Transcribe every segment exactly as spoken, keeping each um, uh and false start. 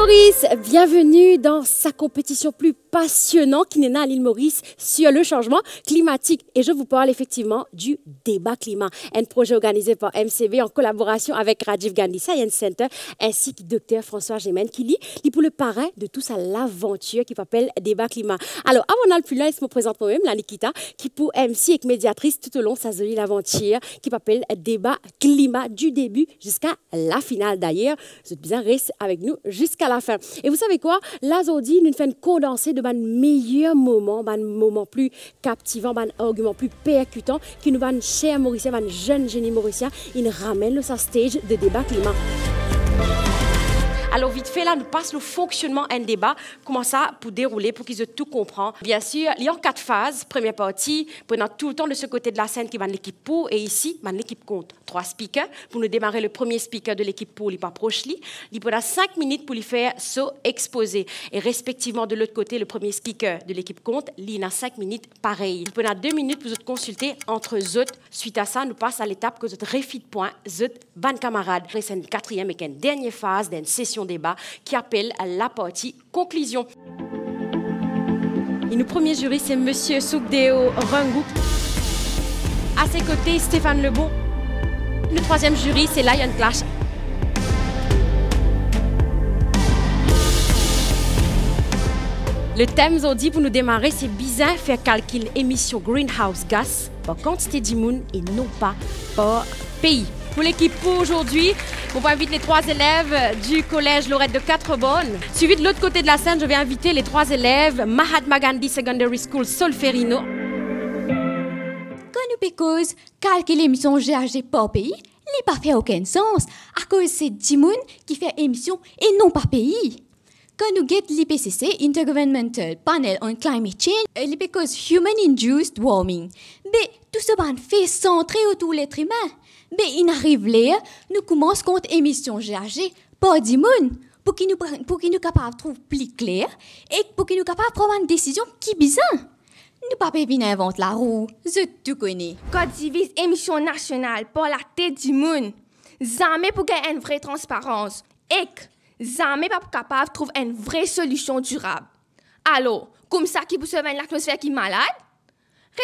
Moris, bienvenue dans sa compétition plus passionnante ki ena lil Moris sur le changement climatique. Et je vous parle effectivement du débat climat, un projet organisé par M C V en collaboration avec Rajiv Gandhi Science Center ainsi que Docteur François Gemenne ki li, li pou le parrain de tout sa lavantir ki pe apel débat climat. Alor, avan nou al pli lwin, les mo prezant mwa mem, la Nikita, ki pou M C ek mediatris tout au long sa zoli lavantir ki pe apel débat climat du début jusqu'à la finale. D'ailleurs, zot bizin res avek nou ziska lafin. E vous savez quoi? La zordi, nou fer enn kondanse de bann meyer moman, bann moman pli kaptivan, bann argiman pli perkitan ki nou bann ser Morisien, bann zenn zeni Morisien, inn ramenn lor sa stage de débat climat. Alor, vitfe la, nou pas lor fonksionnman enn deba, kouma sa pou deroule, pou ki zot tou konpran. Bien sir, li an kat faz. Premie parti, pou ena toultan de se kote de la senn ki bann lekip pour, e isi, bann lekip kont. Trwa speaker. Pou nou demare, le premie speaker de lekip pour, li pou aproche li. Li pou ena sink minit pou li fer so expoze. E respektivman, de lot kote, le premie speaker de lekip kont, li ena sink minit parey. Li pou ena de minit pou zot konsilte ant zot. Swit a sa, nou pas a letap kot zot refit pwin zot bann kamarad. Res enn katriem ek enn dernie faz dan enn sesion deba ki apel laparti konklizion. E nou premie ziri, se Misie Sukhdeo Rangou. A se kote, Stéphane Lebon. Nou trwaziem ziri, se Lion Clash. Le tem zordi pou nou demare, se bizin fer kalkil emision greenhouse gas par kantite dimoun e non pa par pei. Pour l'équipe pour aujourd'hui, on va inviter les trois élèves du collège Laurette de Quatre-Bornes. Suivi de l'autre côté de la scène, je vais inviter les trois élèves Mahatma Gandhi Secondary School Solferino. Kan nou pe koz kalkil emision G H G par pei, li pa fer okenn sans, akoz se dimoun ki fer emision e non pa pei. Kan nou get l'I P C C, Intergovernmental Panel on Climate Change, eh, li pe koz human-induced warming. Be, tou sa bann fe santre otour letremin. Be, inn ariv ler nou koumans kont emision G H G par dimoun, pou ki nou, pou ki nou kapav trouv pli kler e pou ki nou kapav pran bann desizion ki bizin. Nou pa pe vinn invant larou, zot tou kone. Kan diviz emision nasional par latet dimoun, zame pou gagn enn vre transparans ek zame pa pou kapav trouv enn vre solision dirab. Alor, koumsa ki pou sov enn latmosfer ki malad?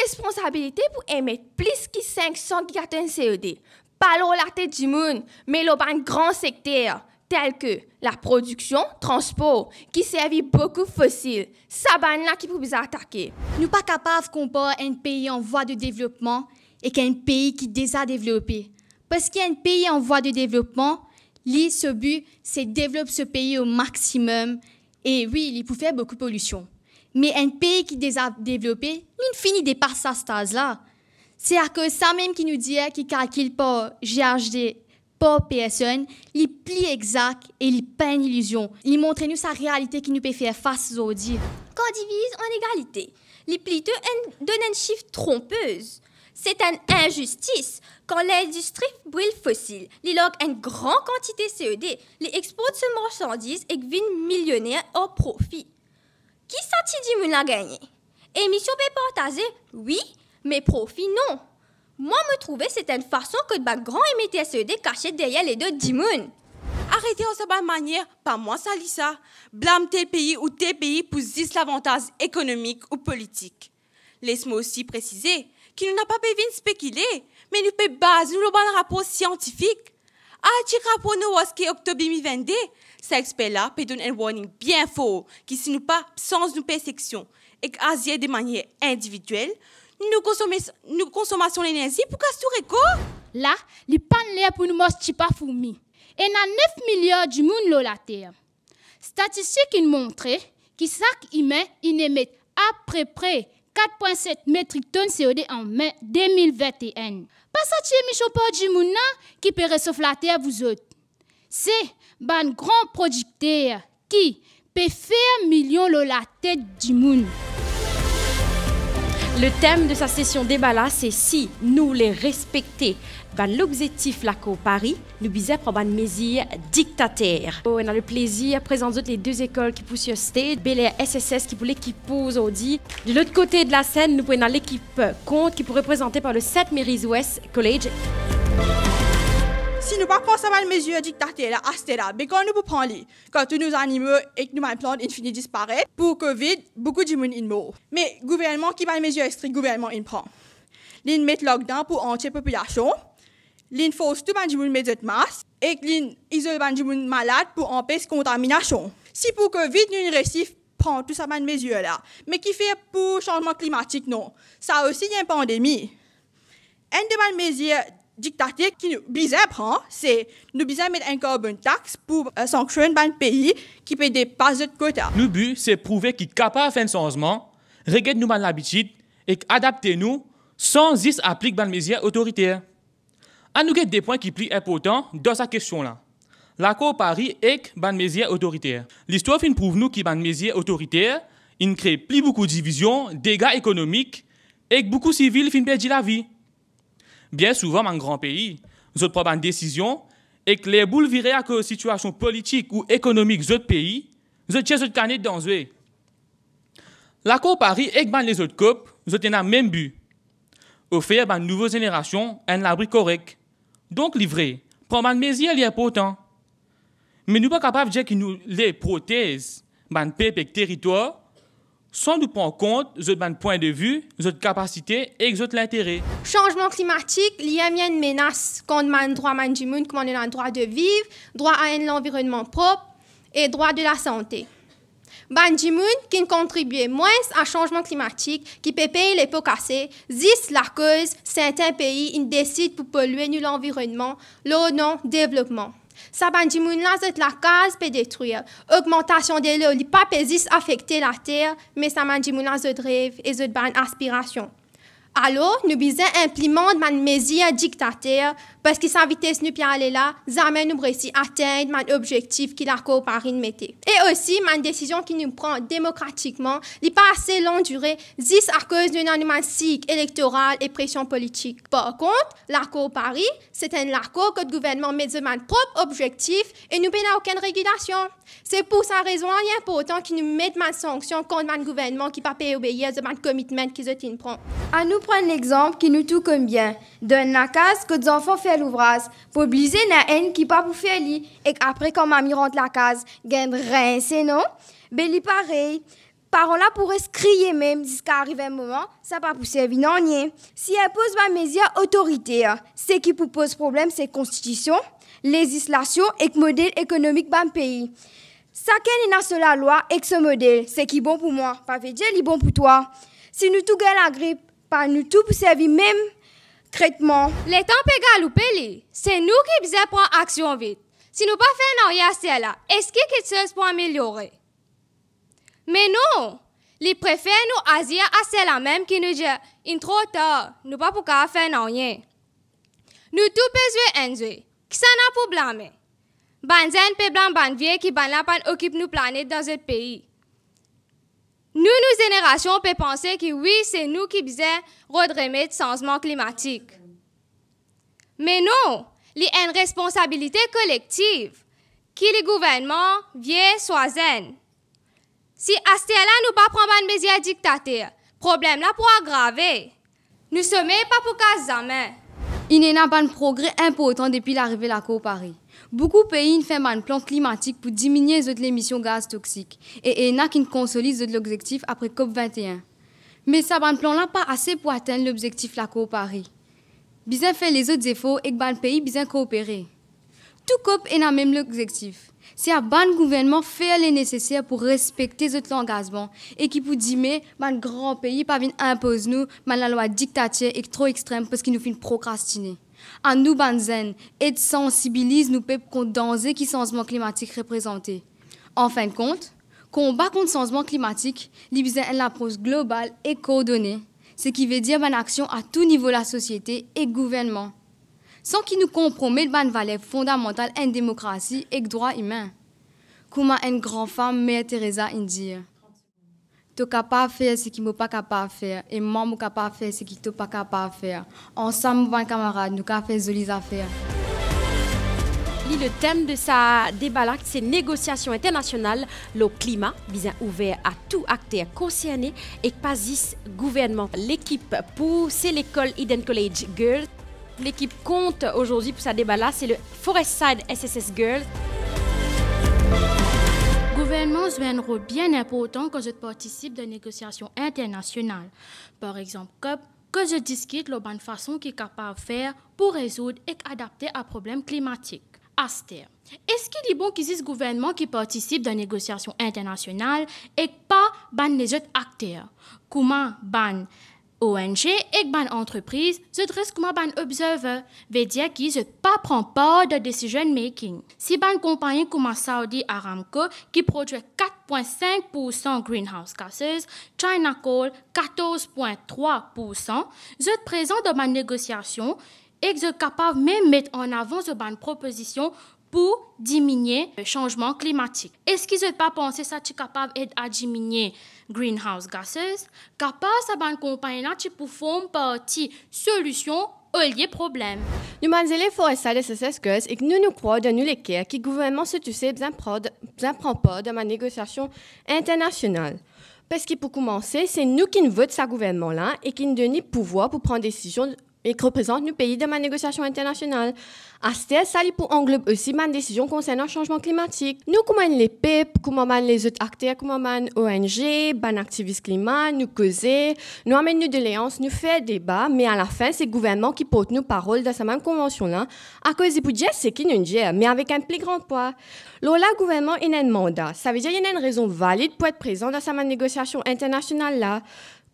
Responsabilite pou emet plis ki sink san gigatonn C O deux, pa lor latet dimoun, me lor bann gran sekter, tel ke laprodiksion, transpor, ki servi boukou fosil, sa bann la ki pou bizin atake. Nou pa kapav konpar enn pei an vwa de devlopman ek enn pei ki deza devlope. Parski enn pei an vwa de devlopman, li, so bi, se devlop so pei o maximum. E wi, li pou fer boukou polision. Me enn pei ki deza devlope, li fini depas sa staz la. Se akoz sa mem ki nou dir ki kalkil par G H G par personn, li pli exak e li pa enn ilizion. Li montre nou sa realite ki nou pe fer fas zordi. Kan diviz an egalite, li plito enn, donn enn sif tronpez. Se enn inzistis. Kan lindistri bril fosil, li larg enn gran kantite C O deux, li export so marsandiz ek vinn milioner ar profi. Ki sa ti dimoun la gagne? Emision pe partaze, wi, me profi non. Mwa, mo trouve se enn fason kot bann gran emeter C O deux kasiet deryer ledo dimoun. Arete ar sa bann manier, pa mwa sa li sa, blam tel pei ou tel pei pou zis lavantaz ekonomik ou politik. Les mo osi presize ki nou napa pe vinn spekile, me nou pe baz nou lor bann rapor siantifik. Al chek rapor Nowakowski oktob de mil vennde, sa exper la pe donn enn warning bien for ki si nou pa sanz nou persepsion ek azir de manier individiel, nou konsome-, nou konsomasion lenerzi pou kas tou rekor. La, li pa'nn ler pou nou mars tipa fourmi. Ena nef miliar dimoun lor later. Statistik inn montre ki sak imin inn emet apepre kat pwin set metrik tonn C O deux an me de mil vennteen. Pa sa ti emision par dimoun la ki pe resof later, vouzot. Se bann gran prodikter ki pe fer milion lor latet dimoun. Le tem de sa sesion deba la, se si nou le respekte bann lobzektif Lakor Pari, nou bizin pran bann mezir diktater. Mo ena le plezir prezant zot le de lekol ki pou sir stage, Bel Air S S S ki pou lekip pour zordi. De lot kote de la senn, nou pou ena lekip kont ki pou reprezante par le Sainte Mary's West College. Si nou pa pran sa bann mezir diktater la aster la, be kan nou pou pran li? Kan tou nou zanimo ek nou bann plant inn fini disparet, pou covid, boukou dimoun inn mor. Me gouvernman ki bann mezir strik gouvernman inn pran? Li'nn met lockdown pou antie popilasion, li'nn fors tou bann dimoun met zot mask, ek li'nn izol bann dimoun malad pou anpes kontaminasion. Si pou covid nou inn resi pran tou sa bann mezir la, me kifer pou sanzman klimatik non? Sa osi li enn pandemi. Enn de bann mezir diktater ki nou bizin pran, se nou bizin met enn karbonn tax pou, eh, sanksionn bann pei ki pe depas zot kota. Nou bi se prouve ki kapav fer enn sanzman, reget nou bann labitid ek adapte nou san zis aplik bann mezir otoriter. Anou get de pwin ki pli inportan dan sa kestion la. Lakor Pari ek bann mezir otoriter. Listwar finn prouv nou ki bann mezir otoriter inn kre pli boukou divizion, dega ekonomik ek boukou sivil finn perdi lavi. Bien souvan bann gran pei, zot pran bann desizion ek ler boul vire akoz sitiasion politik ou ekonomik zot pei, zot tir zot kanet dan zwe. Lakor Pari ek bann lezot COP, zot ena mem bi. Ofer bann nouvo zenerasion enn labri korek. Donk li vre, pran bann mezir li inportan. Me nou pa kapav dir ki nou le protez bann pep ek teritwar san nou pran kont zot bann pwin de vi, zot kapasite ek zot lintere. Sanzman klimatik, li enn menas kont bann drwa bann dimoun, kouma nou ena drwa de viv, drwa a enn lanvironnman prop e drwa de lasante. Bann dimoun ki'nn kontribie mwins a sanzman klimatik, ki pe pey lepo kase, zis lakoz sertin pei inn desid pou polye nou lanvironnman lor non devlopman. Sa bann dimoun la, zot lakaz pe detrir, ogmantasion delo, li pa pe zis afekte later, me sa bann dimoun la, zot rev e zot bann aspirasion. Alor, nou bizin inplimant bann mezir diktater, parski sa vites nou pe ale la, zame nou pou resi atenn bann obzektif ki Lakor Pari inn mete. E osi, bann desizion ki nou pran demokratikman, li pa ase long dire, zis akoz nou ena nou bann sik elektoral e presion politik. Par kont, Lakor Pari, se enn lakor kot gouvernman met zot bann prop obzektif e nou pena okenn regilasion. Se pou sa rezon la, li inportan ki nou met bann sanksion kont bann gouvernman ki pa pe obeir zot bann commitment ki zot inn pran. Anou pran enn lexanp ki nou tou konn bien. Dan enn lakaz kot zanfan fer louvraz, pou oblize ena enn ki pa pou fer li, ek apre kan mami rant lakaz, gagn rinse, non? Be li parey, paran la pou res kriye mem ziska ariv enn moman, sa pa pou servi nanye. Si inpoz bann mezir otoriter, seki pou poz problem se konstitision, lezislasion ek model ekonomik bann pei. Sakenn ena so lalwa ek so model, seki bon pou mwa, pa ve dir li bon pou twa. Si nou tou gagn lagrip, pa nou tou pou servi mem tretman. Letan pe galoupe li, se nou ki bizin pran aksion vit. Si nou pa fer nanye aster la, eski kiksoz pou ameliore? Me non, li prefer nou azir aster la mem ki nou dir, inn tro tar, nou pa pou kapav fer nanye. Nou tou pe zwe enn zwe, kisannla pou blame? Bann zenn pe blam bann vie ki bannla pa'nn okip nou planet dan zot pei. Nou, nou zenerasion pe panse ki wi, se nou ki bizin rod remed sanzman klimatik. Me non, li enn responsabilite kolektiv, ki li gouvernman, vie swa zenn. Si aster la nou pa pran bann mezir diktater, problem la pou agrave. Nou somey pa pou kas zame. Inn ena bann progre inportan depi larive Lakor Pari. Boukou pei inn fer bann plan klimatik pou diminie zot lemision gaz toksik, e ena ki'nn konsolid zot lobzektif apre COP vingt et un. Me sa bann plan la pa ase pou atenn lobzektif Lakor Pari. Bizin fer lezot zefor ek bann pei bizin koopere. Tou COP ena mem lobzektif, se a bann gouvernman fer leneseser pou respekte zot langazman e ki pou dime bann gran pei pa vinn inpoz nou bann lalwa diktatir ek tro extrem parski nou finn prokrastine. Anou bann zenn, ed sansibiliz nou pep kont danze ki sanzman klimatik reprezante. Anfindkont, konba kont sanzman klimatik, li bizin enn lapros global e koordone, seki ve dir bann aksion a tou nivo lasosiete ek gouvernman, san ki nou konpromet bann valer fondamantal enn demokrasi ek drwa imin. Kouma enn gran fam, Mer Teresa, inn dir, "To kapav fer seki mo pa kapav fer, e mwa mo kapav fer seki to pa kapav fer. Ansam, mo bann kamarad, nou kapav fer zoli zafer." Li letem de sa deba la, se negosiasion internasional lor klima bizin ouver a tou akter konserne ek pa zis gouvernman. Lekip pou se lekol Eden College Girls L'équipe compte aujourd'hui pour ce débat-là, c'est le Forest Side S S S Girls. Gouvernman zwe enn rol bien inportan kan zot partisip dan negosiasion internasional, par exanp COP, kot zot diskit lor bann fason ki kapav fer pou rezoud ek adapte a problem klimatik. Aster, eski li bon ki zis gouvernman ki partisip dan negosiasion internasional ek pa bann lezot akter, kouma bann O N G ek bann antrepriz, zot res kouma bann observer, vedir ki zot pa pran par dan decision making. Si bann konpagni kouma Saudi Aramco, ki prodwir kat pwin sink poursan greenhouse gases, China Coal, katorz pwin trwa poursan, zot prezan dan bann negosiasion ek zot kapav mem met an avan zot bann propozision pou diminie sanzman klimatik. Eski zot pa panse sa ti kapav ed a diminie greenhouse gases? Kapav sa bann konpagni la ti pou form parti solision olie problem. Nou bann zelef Forest Side S S S Girls ek nou, nou krwar dan nou leker ki gouvernman so tousel bizin pran, bizin pran par dan bann negosiasion internasional. Parski pou koumanse, se nou ki'nn vot sa gouvernman la e ki'nn donn li pouvwar pou pran desizion ek reprezant nou pei dan bann negosiasion internasional. Aster, sa li pou anglob osi bann desizion konsernan sanzman klimatik. Nou kouma enn lepep, kouma bann lezot akter, kouma bann O N G, bann aktivis klima, nou koze, nou amenn nou doleans, nou fer deba, me alafin, se gouvernman ki port nou parol dan sa mem konvansion la, akoz li pou dir seki nou dir, me avek enn pli gran pwa. Lor la, gouvernman ena enn manda, savedir li ena enn rezon valid pou et prezan dan sa bann negosiasion internasional la.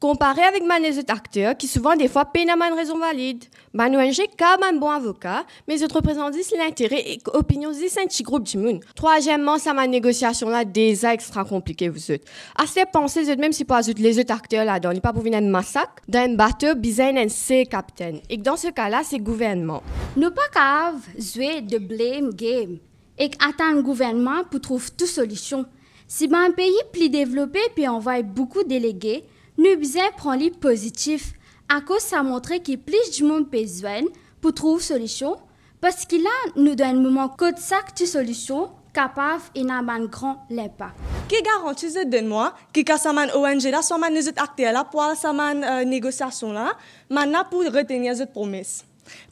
Konpare avek bann lezot akter ki souvan defwa pena bann rezon valid. Bann O N G kav bann bon avoka, me zot reprezant zis lintere ek opinion zis enn ti group dimoun. Trwazieman, sa bann negosiasion la deza extra konplike, zot. Aster, panse zot mem si pou azout lezot akter ladan, li pa pou vinn enn masak? Dan enn bato, bizin ena enn sel kaptenn. Ek dan se ka la, se gouvernman. Nou pa kav zwe the blame game ek atann gouvernman pou trouv tou solision. Si bann pei pli devlope pe anvway boukou delege, nou bizin pran li pozitif, akoz sa montre ki plis dimoun pe zwenn pou trouv solision, parski la, nou dan enn moman kot sak ti solision kapav ena bann gran linpak. Ki garanti zot donn mwa ki kan sa bann O N G la, swa bann lezot akter la pou al sa bann, eh, negosiasion la, bann la pou retenir zot promes?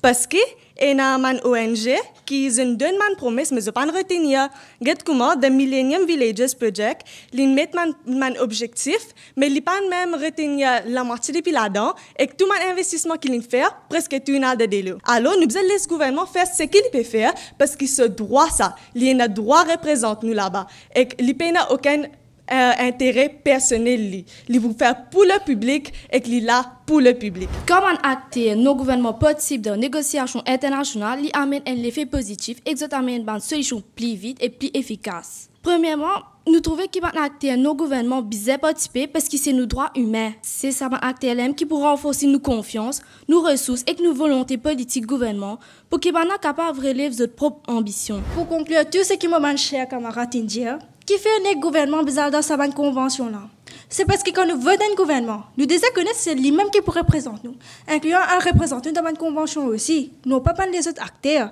Parski ena bann O N G ki zot inn donn bann promes, me zot pa'nn retenir. Get kouma The Millennium Villages Project, li met bann, bann obzektif, me li pa'nn mem retenir lamwatie depi ladan, ek tou bann investisman ki li'nn fer, preske tou inn al dan delo. Alor, nou bizin les gouvernman fer seki li pe fer, parski so drwa sa, li ena drwa reprezant nou laba, ek li pena okenn eh, intere personel li. Li pou fer pou lepiblik ek li la pou lepiblik. Kan bann akter non gouvernman partisip dan negosiasion internasional, li amenn enn lefe pozitif ek zot amenn bann solision pli vit e pli efikas. Premierman, nou trouve ki bann akter non gouvernman bizin partisipe parski se nou drwa imin. Se sa bann akter la mem ki pou ranforsi nou konfians, nou resours ek nou volonte politik gouvernman pou ki bann la kapav relev zot prop anbision. Pou konklir tou seki mo bann ser kamarad inn dir, kifer nek gouvernman bizin al dan sa bann konvansion la? Se parski kan nou vot enn gouvernman, nou deza kone se limem ki pou reprezant nou, inklian al reprezant nou dan bann konvansion osi, non pa bann lezot akter.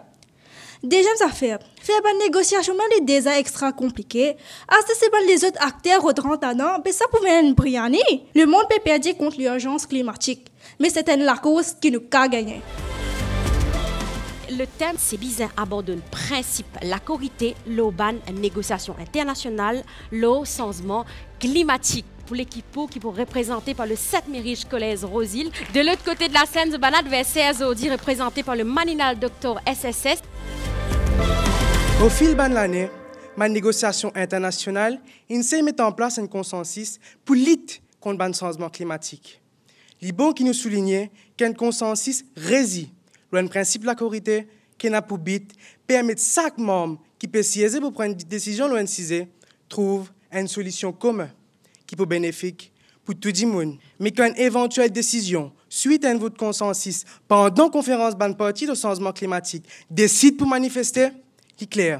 Deziem zafer, fer bann negosiasion mem li deza extra konplike, aster si bann lezot akter rod rant ladan, be sa pou vinn enn briani. Lemond pe perdi kont lirzans klimatik. Me se enn lakours ki nou kav gagne. Le tem, se bizin abandonn prinsip lakorite lor bann negosiasion internasional lor sanzman klimatik. Pou lekip ki pou reprezante par le Sainte-Marie Collège Rose-Hill. De lot kote de lasenn, zot bann adverser zordi reprezante par le Maninal Doctor S S S. Ofil bann lane, bann negosiasion internasional inn sey met an plas enn konsansis pou lit kont bann sanzman klimatik. Li bon ki nou souligne ki enn konsansis rezi lor enn prinsip lakorite ki ena pou bit permet sak manm ki pe sieze pou pran enn desizion lor enn size, trouv enn solision komin ki pou benefik pou tou dimoun. Me kan enn evantiel desizion swit enn vot konsansis pandan konferans bann parti lor sanzman klimatik desid pou manifeste, li kler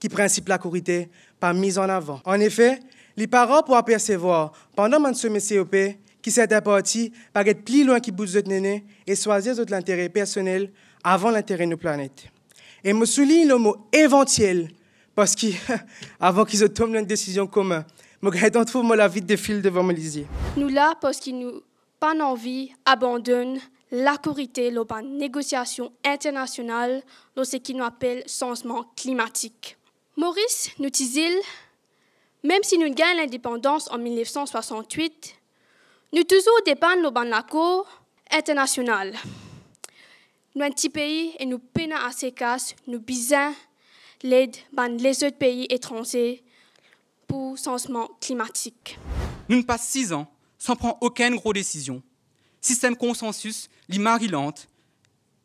ki prinsip lakorite pa miz an avan. Anefe, li pa rar pou apersevwar pandan bann some COP ki sertin parti pa get pli lwin ki bouz zot nene e swazir zot lintere personel avan lintere nou planet. E mo soulign lor mo evantiel, parski avan ki zot tom lor enn desizion komin, mo gagn letan trouv mo lavi defil devan mo lizie. Nou la parski nou pa'nn anvi abandonn lakorite lor bann negosiasion internasional lor seki nou apel sanzman klimatik. Moris, nou ti zil, mem si nou gagn lindepandans an mil nef san swasant-wit, nou touzour depann lor bann lakor internasional. Nou enn ti pei e nou pena ase kas, nou bizin led bann lezot pei etranze pou sanzman klimatik. Nou'nn pas siz an san pran okenn gro desizion. Sistem konsansis, li marilant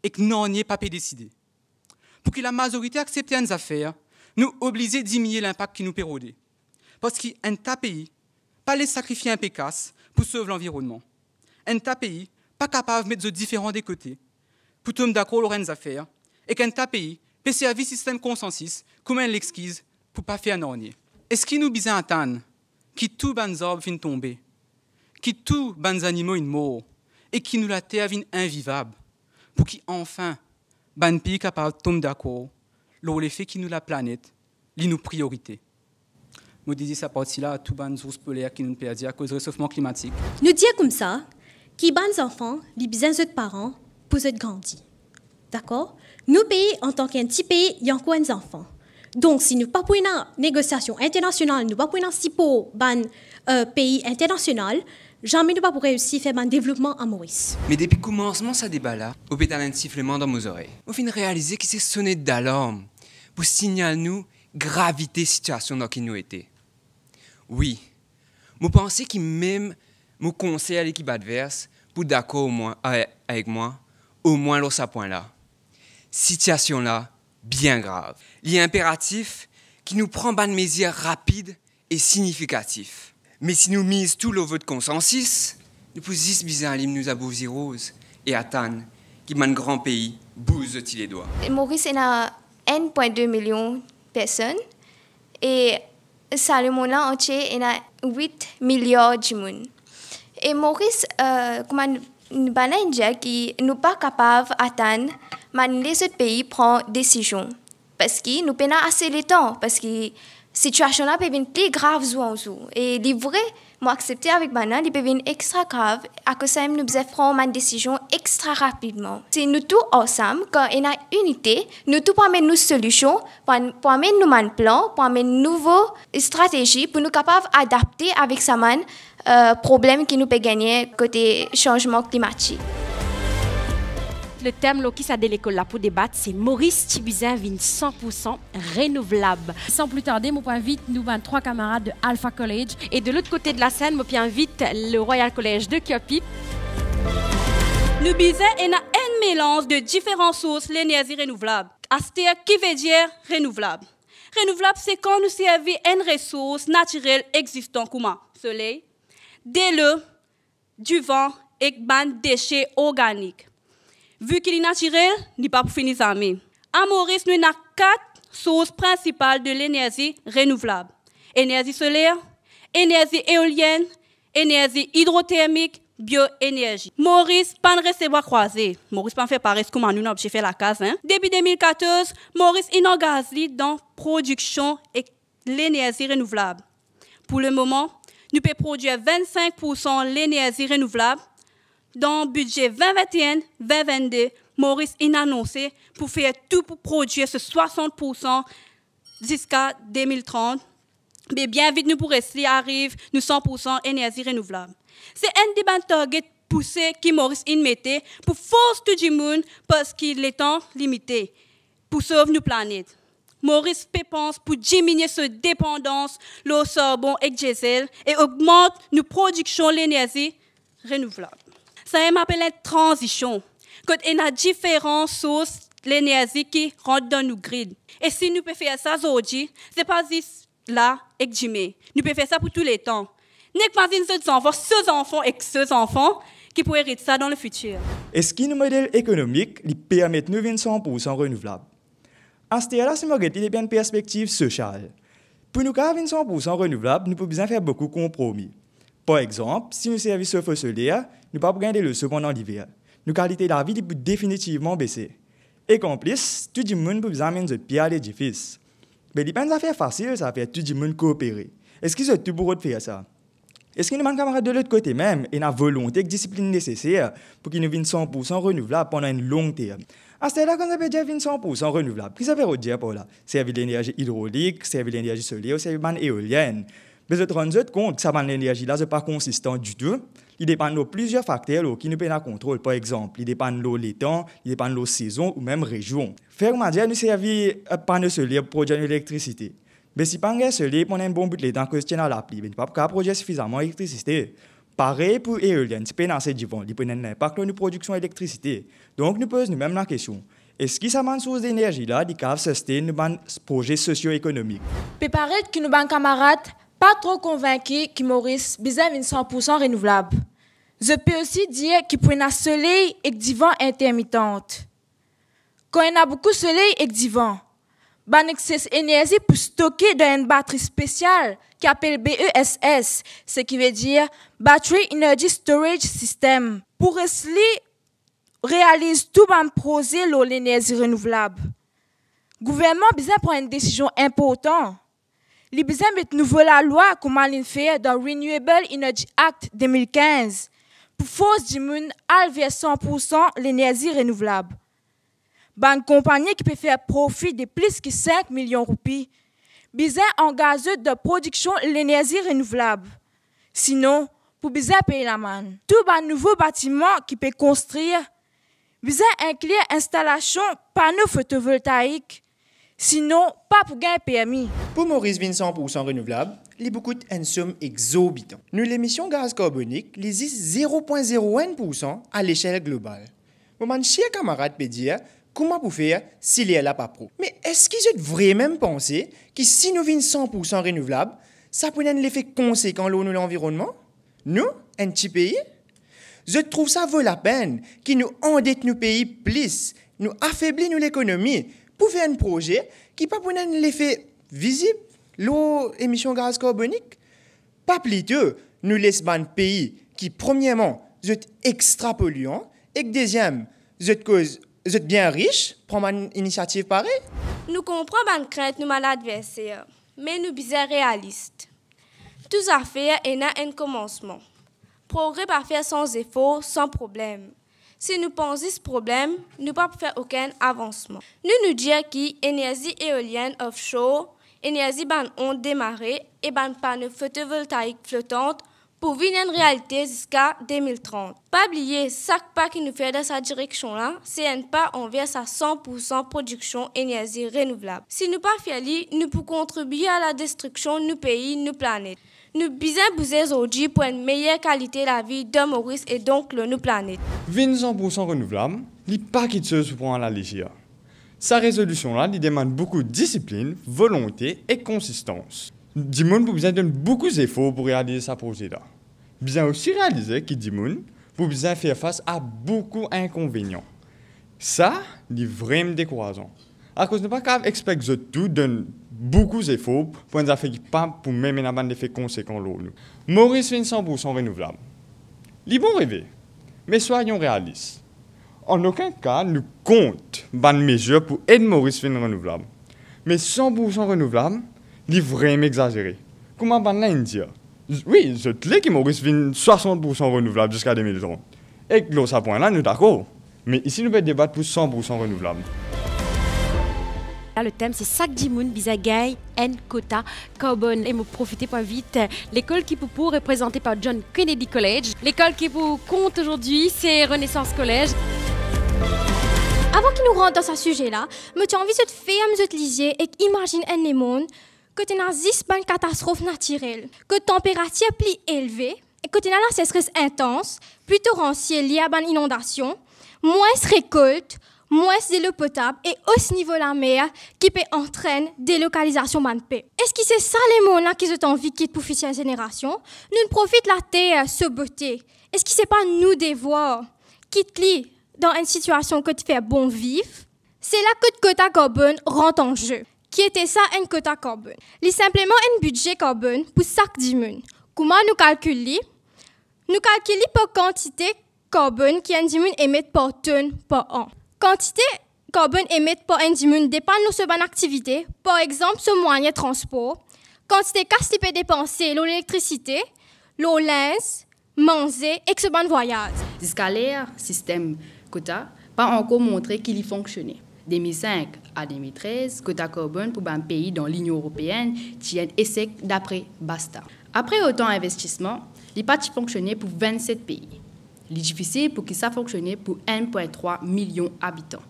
ek nanye pa pe deside. Pou ki lamazorite aksepte enn zafer, nou oblize diminie linpak ki nou pe rode. Parski enn ta pei pa le sakrifie inpe kas pou sov lanvironnman. Enn ta pei pa kapav met zot diferan de kote pou tom dakor lor enn zafer, ek enn ta pei pe servi sistem konsansis kouma enn lexkiz pou pa fer nanye. Eski nou bizin atann ki tou bann zarb finn tonbe, ki tou bann zanimo inn mor, e ki nou later vinn invivab, pou ki anfin bann pei kapav tom dakor lor lefe ki nou laplanet, li nou priorite? Mo dezie sa parti la a tou bann zours poler ki nou'nn perdi akoz resofman klimatik. Nou dir koumsa, ki bann zanfan, li bizin zot paran pou zot grandi. Dakor? Nou pei, antan ki enn ti pei, li ankor enn zanfan. Donk, si nou pa pou ena negosiasion internasional, nou pa pou ena sipor bann, eh, pei internasional, zame nou pa pou reysi fer bann devlopman a Moris. Me depi koumansman sa deba la, mo pe tann enn sifleman dan mo zorey. Mo finn realize ki se sonet dalarm pou signal nou gravite sitiasion dan ki nou ete. Wi, mo panse ki mem mo konser lekip advers pou dakor mwa, a-, avek mwa, omwin lor sa pwin la. Sitiasion la bien grav. Li inperatif ki nou pran bann mezir rapid e signifikatif. Me si nou miz tou lor vot konsansis, nou pou zis bizin alim nou zabourzi roz e atann ki bann gran pei bouz zot ti ledwa. Moris ena enn pwin de milion personn e sa lemond la antie ena wit miliar dimoun. E Moris, eh, kouma n-, bann la inn dir ki nou pa kapav atann bann lezot pei pran desizion. Parski nou pena ase letan, parski sitiasion la pe vinn pli grav zour an zour. E li vre, mo aksepte avek bann la, li pe vinn extra grav, akoz samem nou bizin pran bann desizion extra rapidman. Si nou tou ansam, kan ena inite, nou tou pou amenn nou solision, pou an-, pou amenn nou bann plan, pou amenn nouvo stratezi pou nou kapav adapte avek sa bann eh, problem ki nou pe gagne kote sanzman klimatik. Le tem lor ki sa de lekol la pou debat, se Moris ti bizin vinn san pou san renouvlab. San pli tarde, mo pou invit nou bann trwa kamarad de Alpha College e de lot kote de lasenn, mo pou invit le Royal College de Kirkby. Nou bizin ena enn melanz de diferan sours lenerzi renouvlab. Aster, ki vedir renouvlab? Renouvlab, se kan nou servi enn resours natirel egzistan kouma soley, delo, divan ek bann dese organik. Vi ki li natirel, li pa pou fini zame. A Moris, nou ena kat sours prinsipal de lenerzi renouvlab: enerzi soler, enerzi eolienn, enerzi idrotermik, bioenerzi. Moris pa'nn res lebra krwaze. Moris pa'nn fer pares kouma nou, nou oblize fer lakaz, hein. Depi de mil katorz, Moris inn angaz li dan prodiksion ek lenerzi renouvlab. Pou lemoman, nou pe prodwir vinn-sink pou san lenerzi renouvlab. Dan bidze vinn vinn-enn, vinn vinn-de, Moris inn anonse pou fer tou pou prodwir se swasant pou san ziska de mil trant. Me bien vit nou pou res li ariv nou san pou san enerzi renouvlab. Se enn de bann target pouse ki Moris inn mete pou fors tou dimoun, parski letan limite pou sov nou planet. Moris pe pans pou diminie so depandans lor sarbon ek diesel e ogmant nou prodiksion lenerzi renouvlab. Samem apel enn tranzision, kot ena diferan sours lenerzi ki rant dan nou grid. E si nou pe fer sa zordi, se pa zis la ek dime. Nou pe fer sa pou tou letan. Nek mazinn zot zanfan, so zanfan ek so zanfan ki pou erit sa dan lefitir. Eski nou model ekonomik li permet nou vinn san pou san renouvlab? Aster la, si mo get li depi enn perspektiv sosial, pou nou kapav vinn san pou san renouvlab, nou pou bizin fer boukou konpromi. Par exanp, si nou servi sofo soler, nou pa pou gagn delo so pandan liver. Nou kalite lavi, li pou definitivman bese. Ek anplis, tou dimoun pou bizin amenn zot pie a ledifis. Me li pa enn zafer fasil sa, fer tou dimoun koopere. Eski zot tou pou rod fer sa? Eski nou bann kamarad de lot kote mem ena volonte ek disiplinn neseser pou ki nou vinn san pou san renouvlab pandan enn long term? Aster la, kan zot pe dir vinn san pou san renouvlab, ki zot pe rod dir par la? Servi lenerzi idrolik, servi lenerzi soler, ou servi bann eolienn? Me zot rann zot kont ki sa bann lenerzi la, zot pa konsistan ditou. Li depann lor plizier fakter lor ki nou pena kontrol. Par exanp, li depann lor letan, li depann lor sezon ou mem rezion. Fer koumadir nou servi, eh, pano soler pou prodwir nou elektrisite. Me si pa gagn sole pandan enn bon bout letan akoz ti ena lapli, be nou pa pou kapav prodwir sifizaman elektrisite. Parey pou eolienn, ti pena ase divan, li pou ena enn linpak lor nou prodiksion elektrisite. Donk nou poz noumem lakestion, eski sa bann sours denerzi la, li kapav sustain nou bann proze sosio-ekonomik? Pe paret ki nou bann kamarad pa tro konvinki ki Moris bizin vinn san pou san renouvlab. Zot pe osi dir ki pou ena soley ek divan intermitan. Kan ena boukou soley ek divan, bann exses enerzi pou stoke dan enn batri spesial ki apel B E S S, seki vedir Battery Energy Storage System. Pou res li realiz tou bann proze lor lenerzi renouvlab, gouvernman bizin pran enn desizion inportan. Li bizin met nouvo lalwa kouma linn fer dan Renewable Energy Act de mil kinz pou fors dimoun al ver san pou san lenerzi renouvlab. Bann konpagni ki pe fer profi de plis ki sink milion roupi bizin angaz zot dan prodiksion lenerzi renouvlab. Sinon, pou bizin pey lamann. Tou bann nouvo batiman ki pe konstrir bizin inklir instalasion pano fotovoltaik, sinon pa pou gagn permi. Pou Moris vinn san pou san renouvlab, li pou kout enn som exorbitan. Nou lemision gaz karbonik, li zis zero pwin zero enn pou san alesel global. Mo bann ser kamarad pe dir, kouma pou fer si ler la pa prop? Me eski zot vremem panse ki si nou vinn san pou san renouvlab, sa pou ena enn lefe konsekan lor nou lanvironnman? Nou, enn ti pei? Zot trouv sa vo lapenn ki nou andet nou pei plis, nou afebli nou lekonomi pou fer enn proze ki pa pou ena enn lefe vizib lor emision gaz karbonik? Pa plito nou les bann pei ki, premierman, zot extra polian, ek deziem, zot koz zot bien ris, pran bann inisiativ parey? Nou konpran bann krint nou bann adverser, me nou bizin realis. Tou zafer ena enn komansman. Progre pa fer san zefor, san problem. Si nou pans zis problem, nou pa pou fer okenn avansman. Nou, nou dir ki enerzi eolienn offshore, enerzi bann ond demare e bann pano fotovoltaik flotan pou vinn enn realite ziska de mil trant. Pa bliye, sak pa ki nou fer dan sa direksion la, se enn pa anver sa san pou san prodiksion enerzi renouvlab. Si nou pa fer li, nou pou kontribie a ladestriksion nou pei, nou planet. Nou bizin bouze zordi pou enn meyer kalite lavi dan Moris e donk lor nou planet. Vinn san pou san renouvlab, li pa kiksoz pou pran alalezer. Sa rezolision la, li demann boukou disiplinn, volonte ek konsistans. Dimoun pou bizin donn boukou zefor pou realize sa proze la. Bizin osi realize ki dimoun pou bizin fer fas a boukou inkonvenian. Sa, li vremem dekourazan. Akoz nou pa kapav expek zot tou donn boukou zefor pou enn zafer ki pa pou mem ena bann lefe konsekan lor nou. Moris vinn san pou san renouvlab. Li bon reve, me swayon realis. An okenn ka, nou kont bann mezir pou ed Moris vinn renouvlab. Me san pou san renouvlab, li vremem exazere. Kouma bann la inn dir, z-, wi, zot le ki Moris vinn swasant pou san renouvlab ziska de mil trant. Ek lor sa pwin la, nou dakor. Me isi, nou pe debat pou san pou san renouvlab. La, le tem, se sak dimoun bizin gagn enn kota karbonn. E mo profite pou invit lekol ki pou pou, reprezante par John Kennedy College. Lekol ki pou kont azordi, se Renaissance College. Avan ki nou rant dan sa size la, mo ti anvi zot ferm zot lizie ek imazinn enn lemond kot ena zis bann katastrof natirel, kot tanperatir pli elve, e kot ena lasesres intans, pli toransie lie a bann inondasion, mwins rekolt, mwins delo potab e os nivo lamer ki pe antrenn delokalizasion bann pep. Eski se sa lemond la ki zot anvi kit pou fitir zenerasion? Nou'nn profit later, so bote. Eski se pa nou devwar kit li dan enn sitiasion kot fer bon viv? Se la kot kota karbonn rant an ze. Ki ete sa enn kota karbonn? Li sinpleman enn bidze karbonn pou sak dimoun. Kouma nou kalkil li? Nou kalkil li par kantite karbonn ki enn dimoun emet par tonn par an. Kantite karbonn emet par enn dimoun depann lor so bann aktivite, par exanp so mwayin transpor, kantite kas li pe depanse lor lelektrisite, lor linz, manze ek so bann vwayaz. Ziskaler, sistem kota pa ankor montre ki li fonksione. De mil sink a de mil trez, kota karbonn pou bann pei dan Linion Eropeenn ti enn esek dapre BASTA. Apre otan investisman, li pa ti fonksione pou vennset pei. Li difisil pou ki sa fonksione pou enn pwin trwa milion abitan.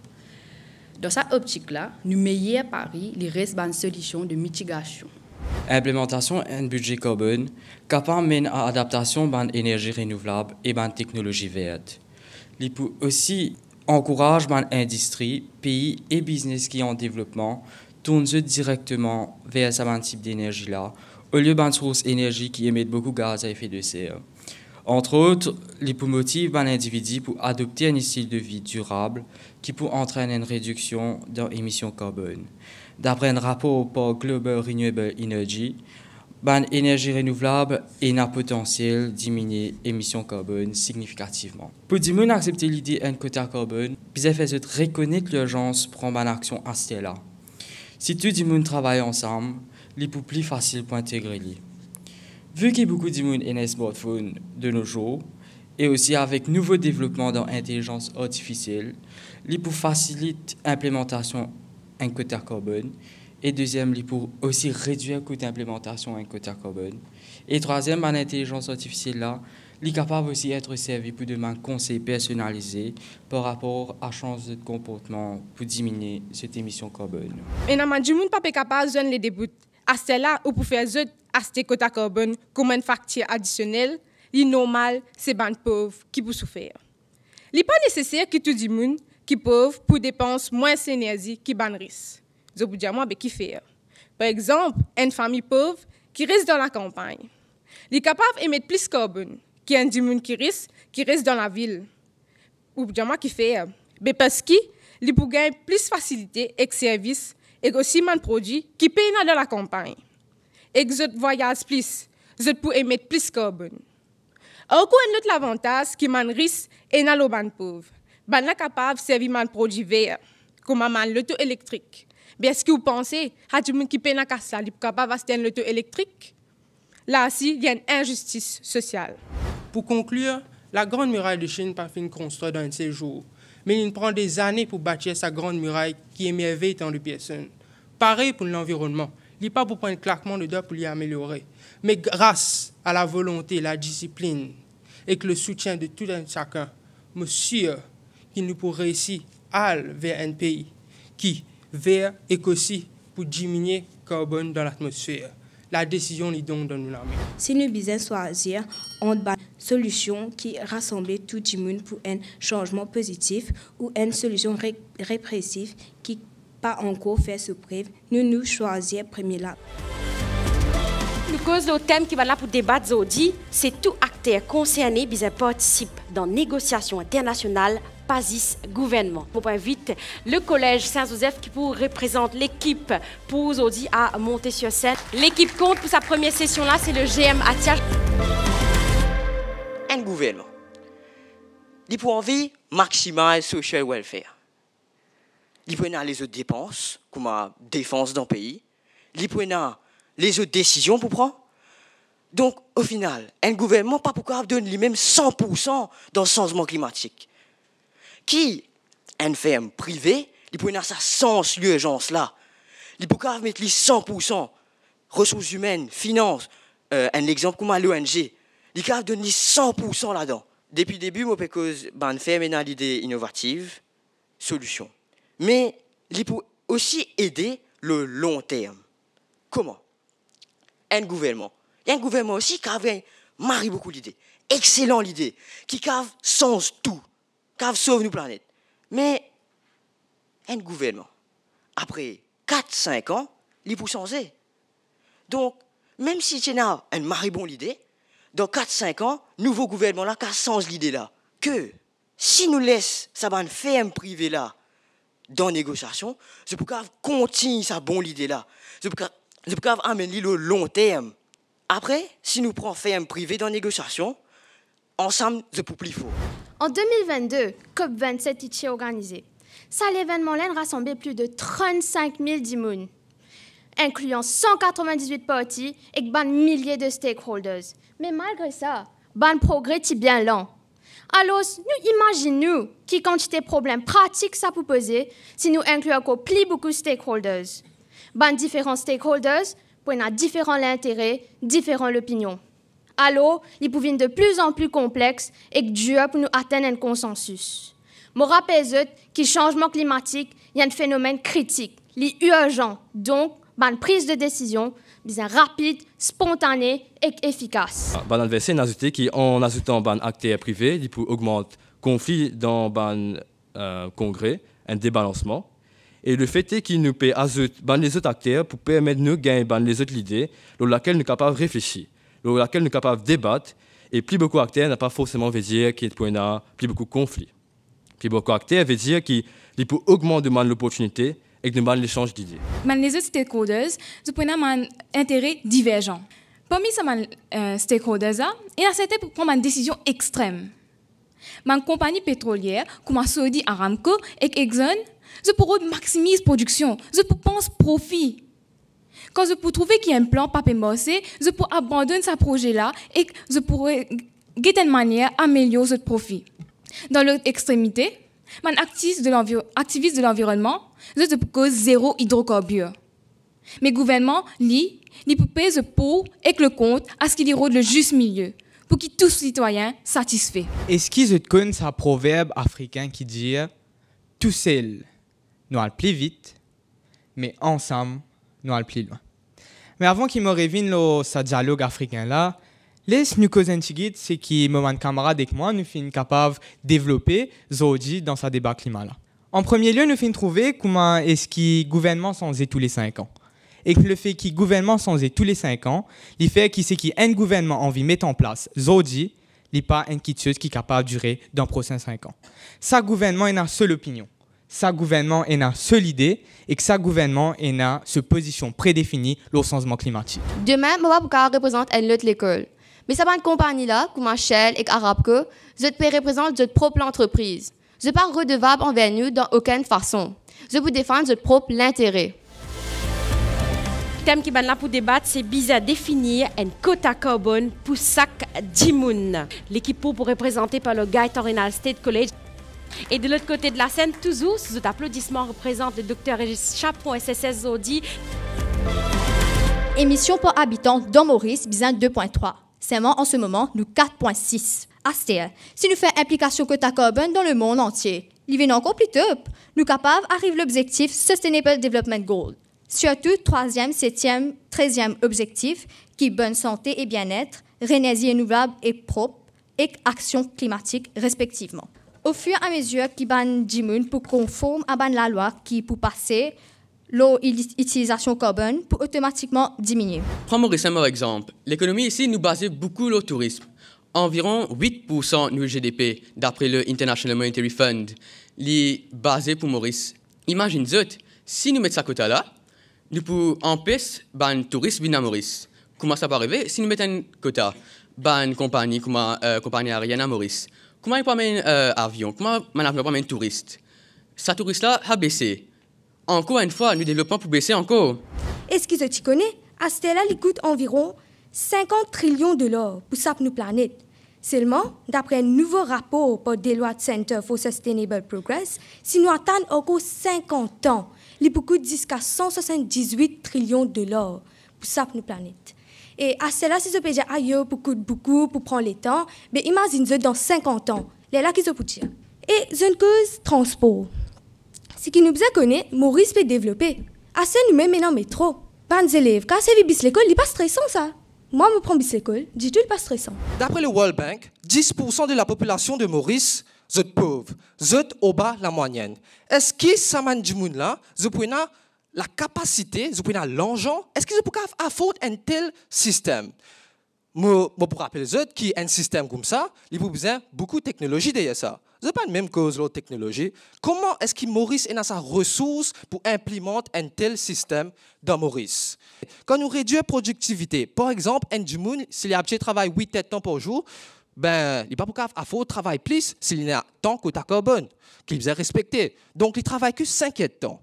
Dan sa optik la, nou meyer pari li res bann solision de mitigasion. Inplemantasion enn bidze karbonn kapav menn a adaptasion bann enerzi renouvlab e bann teknolozi vert. Li pou osi ankouraz bann indistri, pei e biznes ki an devlopman tourn zot direkteman ver sa bann tip denerzi la, olie bann sours enerzi ki emet boukou gaz a efe de ser. Antrot, li pou motiv bann individi pou adopte enn stil de vi dirab ki pou antrenn enn rediksion dan emision karbonn. Dapre enn rapor par Global Renewable Energy, bann enerzi renouvlab ena potansiel diminie emision karbonn signifikativman. Pou dimoun aksepte lide enn kota karbonn, bizin fer zot rekonet lirzans pran bann aksion aster la. Si tou dimoun travay ansam, li pou pli fasil pou integre li. Vi ki boukou dimoun ena smartphone de nos jours, e osi avek nouvo devlopman dan intelizans artifisiel, li pou fasilit inplemantasion enn kota karbonn, e deziem, li pou osi redwir kout inplemantasion enn kota karbonn, e trwaziem, bann intelizans artifisiel la, li kapav osi et servi pou donn bann konsey personalize par rapor a sanz zot konportman pou diminie zot emision karbonn. Ena bann dimoun pa pe kapav zwenn lede bout. Aster la, ou pou fer zot aste kota karbonn kouma enn faktir adisionel, li normal, se bann pov ki pou soufer. Li pa neseser ki tou dimoun ki pov pou depans mwins lenerzi ki bann ris. Zot pou dir mwa, be kifer? Par exanp, enn fami pov ki res dan lakanpagn, li kapav emet plis karbonn ki enn dimoun ki ris ki res dan lavil. Ou pou dir mwa kifer? Be parski li pou gagn plis fasilite ek servis ek osi bann prodwi ki pena dan lakanpagn. Ek zot vwayaz plis, zot pou emet plis karbonn. Ankor enn lot lavantaz ki bann ris ena lor bann pov, bannla kapav servi bann prodwi ver, kouma bann loto elektrik. Be eski ou panse sa dimoun ki pena kas la, li pou kapav aste enn loto elektrik? La osi, li enn inzistis sosial. Pou konklir, la Grande Muraille de Chine pa finn konstrir dan enn sel zour, me li pran dezane pou batir sa Grande Muraille ki emervey tan de personn. Parey pou lanvironnman, li pa pou pran enn klakman de dwa pou li ameliore, me gras a lavolonte, ladisiplinn ek lesoutien de tou enn sakenn, mo sir ki nou pou reisi al ver enn pei ki ver ek osi pou diminie karbonn dan latmosfer. Ladesizion li donk dan nou lame. Si nou bizin swazir ant bann solision ki rasanble tou dimoun pou enn sanzman pozitif ou enn solision re-, represif ki pa ankor fer so prev, nou, nou swazir premie la. Nou koz lor tem ki bann la pou debat zordi, se tou akter konserne bizin partisip dan negosiasion internasional, pa zis gouvernman. Mo pou invit le Collège Saint-Joseph ki pou reprezant lekip pou zordi a monte sur scène. Lekip kont pou sa premie sesion la, se le G M Atia. Enn gouvernman, li pou anvi maximize social welfare. Li pou ena lezot depans, kouma defans dan pei. Li pou ena lezot desizion pou pran. Donk, ofinal, enn gouvernman pa pou kapav donn limem san pou san dan sanzman klimatik. Ki enn ferm prive, li pou ena sa sans lirzans la. Li pou kapav met li san pou san, resours imenn, finans, eh, enn lexanp kouma l'O N G, li kapav donn li san pou san ladan. Depi debi, mo pe koz bann ferm ena lide inovativ, solision. Me li pou osi ede le long term. Kouma? Enn gouvernman. Enn gouvernman osi kapav gagn mari boukou lide, exelan lide, ki kapav sanz tou, kapav sov nou planet. Me enn gouvernman, apre kat, sink an, li pou sanze. Donk, mem si ti ena enn mari bon lide, dan kat, sink an, nouvo gouvernman la kapav sanz lide la. Ke si nou les sa bann ferm prive la dan negosiasion, zot pou kapav kontign sa bon lide la. Zot pou ka-, zot pou kapav amenn li lor long term. Apre, si nou pran ferm prive dan negosiasion, ansam zot pou pli for. An de mil vennde, COP vennset ti ti organize. Sa levennman la inn rasanble plis de trannsenk mil dimoun, inklian san katrovin-diz-wit parti ek bann milie de stakeholders. Me malgre sa, bann progre ti bien lan. Alor, nou imazinn nou ki kantite problem pratik sa pou poze si nou inkli ankor pli boukou stakeholders. Bann diferan stakeholders pou ena diferan lintere, diferan lopinion. Alor, li pou vinn de pli an pli konplex ek dir pou nou atenn enn konsansis. Mo rapel zot ki sanzman klimatik, li enn fenomenn kritik, li irzan, donk bann priz de desizion bizin rapid, spontane ek efikas. Bann adverser inn azoute ki an azoutan bann akter prive, li pou ogmant konfli dan bann, eh, kongre, enn debalansman. E lefete ki nou pe azout bann lezot akter pou permet nou gagn bann lezot lide lor lakel nou kapav reflesi, lor lakel nou kapav debat, e pli boukou akter napa forseman vedir ki pou ena pli boukou konfli. Pli boukou akter vedir ki li pou ogmant nou bann loportinite ek nou bann lesanz lide. Bann lezot stakeholders, zot pou ena bann intere diverzan. Parmi sa bann, eh, stakeholders la, ena serten pou pran bann desizion extrem. Bann konpagni petrolier, kouma Saudi Aramco ek Exxon, zot pou rod maximiz prodiksion, zot pou pans profi. Kan zot pou trouve ki enn plan pa pe marse, zot pou abandonn sa proze la ek zot pou re-, get enn manier amelior zot profi. Dan lot extremite, bann aktivis de lanvir-, aktivis de lanvironnman, zot, zot pou koz zero idrokarbir. Me gouvernman, li, li pou pez pou ek le kont, aski li rod le zis milie, pou ki tou sitwayin satisfe. Eski zot konn sa proverb afrikin ki dir, "Tousel, nou al pli vit, me ansam, nou al pli lwin"? Me avan ki mo revinn lor sa dialog afrikin la, les nou koz enn tigit seki mo bann kamarad ek mwa nou finn kapav devlope zordi dan sa deba klima la. An premie lie, nou finn trouve kouma eski gouvernman sanze tou le sink an. Ek lefet ki gouvernman sanze tou le sink an, li fer ki seki enn gouvernman anvi met an plas zordi, li pa enn kitsoz ki kapav dire dan prosin sink an. Sa gouvernman ena so lopinion, sa gouvernman ena so lide, ek sa gouvernman ena so pozision predefini lor sanzman klimatik. Demin, mo pa pou kapav reprezant enn lot lekol. Me sa bann konpagni la, kouma Shell ek Aramco, zot pe reprezant zot prop lantrepriz. Zot pa redevab anver nou dan okenn fason. Zot pou defann zot prop lintere. Tem ki bann la pou debat, se bizin definir enn kota karbonn pou sak dimoun. Lekip pro pou reprezante par le Gaëtan Rénal State College. E de lot kote de lasenn, touzour sou zot aplodisman, reprezant le Dokter Régis Chapron, S S S, zordi. Emision par abitan dan Moris bizin de pwin trwa. Selman, an se moman, nou kat pwin sis. Aster, si nou fer inplikasion kota karbonn dan lemond antie, li vinn ankor pli top, nou kapav ariv lobzektif Sustainable Development Goal. Sirtou trwaziem, setiem, treziem obzektif, ki bonn sante e bienet, renerzi renouvlab e prop, ek aksion klimatik, respektivman. Ofir a mezir ki bann dimoun pou konform a bann lalwa ki pou pase lor ili-, itilizasion karbonn pou otomatikman diminie. Pran Moris, mo exanp. Lekonomi isi, nou baze boukou lor tourism. Anviron wit poursan nou G D P, dapre le International Monetary Fund, li baze pou Moris. Imazinn zot, si nou met sa kota la, nou pou anpes bann touris vinn a Moris. Kouma sa pou arive? Si nou met enn kota, bann konpagni kouma, eh, konpagni aerienn a Moris, kouma li pou amenn, eh, avion? Kouma bann avion pou amenn touris? Sa touris la, sa bese. Ankor enn fwa, nou devlopman pou bese ankor. Eski zot ti kone, aster la li kout anviron sinkant trilion dolar pou sap nou planet? Selman, dapre enn nouvo rapor par Deloitte Center for Sustainable Progress, si nou atann ankor sinkant an, li pou kout ziska san swasann-diz-wit trilion dolar pou sap nou planet. E aster la, si zot pe dir, "Ayo, pou kout boukou, pou pran letan," be imazinn zot dan sinkant an, lerla ki zot pou dir? E zot inn koz transpor. Seki nou bizin kone, Moris pe devlope. Aster nou mem ena metro. Bann zelev kapav servi bis lekol, li pa stresan sa. Mwa, mo pran bis lekol, ditou li pa stresan. Dapre le World Bank, dis poursan de lapopilasion de Moris, zot pov, zot anba lamwayenn. Eski sa bann dimoun la, zot pou ena lakapasite, zot pou ena larzan, eski zot pou kapav afford enn tel sistem? Mo, mo pou rapel zot ki enn sistem koumsa, li pou bizin boukou teknolozi deryer sa. Zot pa'nn mem koz lor teknolozi. Kouma eski Moris ena sa resours pou inplimant enn tel sistem dan Moris? Kan nou redwir prodiktivite, par exanp, enn dimoun, si li abitie travay wit erdtan par zour, be, li pa pou kapav afford travay plis si li ena tan kota karbonn, ki li bizin respekte. Donk, li travay ki sink erdtan.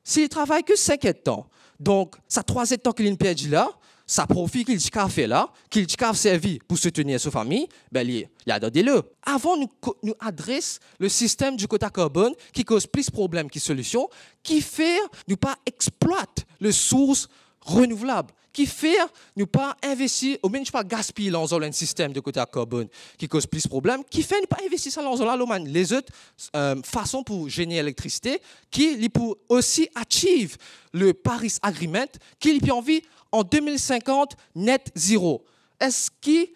Si li travay ki sink erdtan, donk, sa trwa erdtan ki li'nn perdi la, sa profi ki li ti kav fer la, ki li ti kav servi pou soutenir so fami, be li, li adan delo. Avan nou ko-, nou adres le sistem di kota karbonn ki koz plis problem ki solision, kifer nou pa explwat le sours renouvlab, kifer nou pa investi, oubien nou pa gaspiy larzan lor enn sistem de kota karbonn ki koz plis problem, kifer nou pa investi sa larzan la lor bann lezot, euh, fason pou zener elektrisite, ki li pou osi achieve le Paris Agreement, ki li pe anvi an de mil sinkant net zero. Eski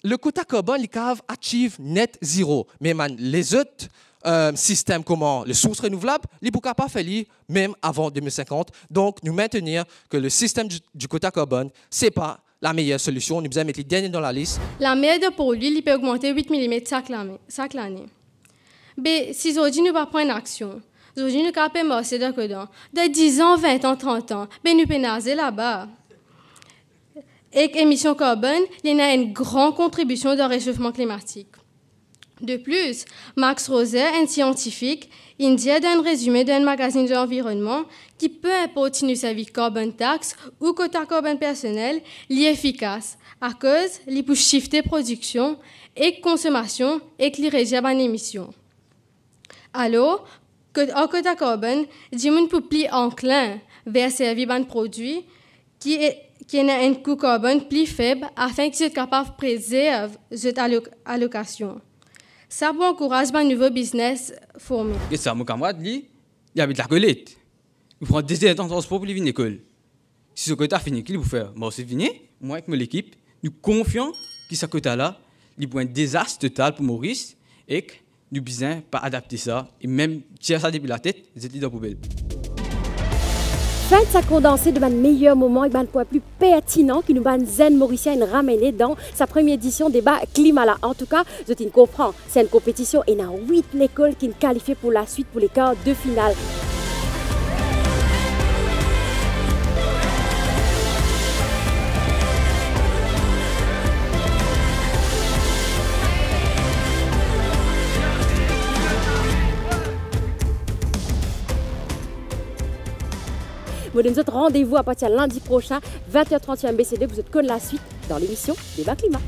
le kota karbonn li kav achieve net zero, me bann lezot, euh, sistem kouma le sours renouvlab, li pou kapav fer li mem avan de mil sinkant. Donk, nou mentenir ke le sistem di, di kota karbonn, se pa la meyer solision, nou bizin met li dernie dan lalis. Lamer de Porlwi, li pe ogmante wit milimet sak lame-, sak lane. Be, si zordi nou pa pran enn aksion, zordi nou kapav pe marse dan kodan, dan diz an, vin an, trant an, be nou pe naze laba. Ek emision karbonn, li ena enn gran kontribision dan resofman klimatik. De plis, Max Roser, enn siantifik, inn dir dan enn rezime dan enn magazinn de lanvironnman ki pe inport si nou servi carbon tax ou kota karbonn personel, li efikas, akoz li pou sifte prodiksion ek konsomasion ek li redwir bann emision. Alor, kot-, ar kota karbonn, dimoun pou pli anklin ver servi bann prodwi ki e-, ki ena enn kou karbonn pli feb, afin ki zot kapav prezerv zot alok-, alokasion. Sa pou ankouraz bann nouvo biznes forme. Get sa, mo kamarad, li, li abit Lakolet. Li pran de zer dan transpor pou li vinn lekol. Si so kota fini, ki li pou fer? Marse vini, mwa ek mo lekip, nou konfian ki sa kota la, li pou enn dezas total pou Moris, ek nou bizin pa adapte sa, e mem tir sa depi latet, zet li dan poubel. Fin de sa kondanse de bann meyer moman ek bann pwin pli pertinan ki nou bann zenn Morisien inn ramene dan sa premie edision Deba Klima la. Antouka, zot inn konpran, se enn konpetision, ena wit lekol ki'nn kalifie pou laswit pou lekar de final. Mo donn zot randevou apartir lindi prosin, vin er trant, M B C deux, pou zot konn laswit dan lemision Deba Klima.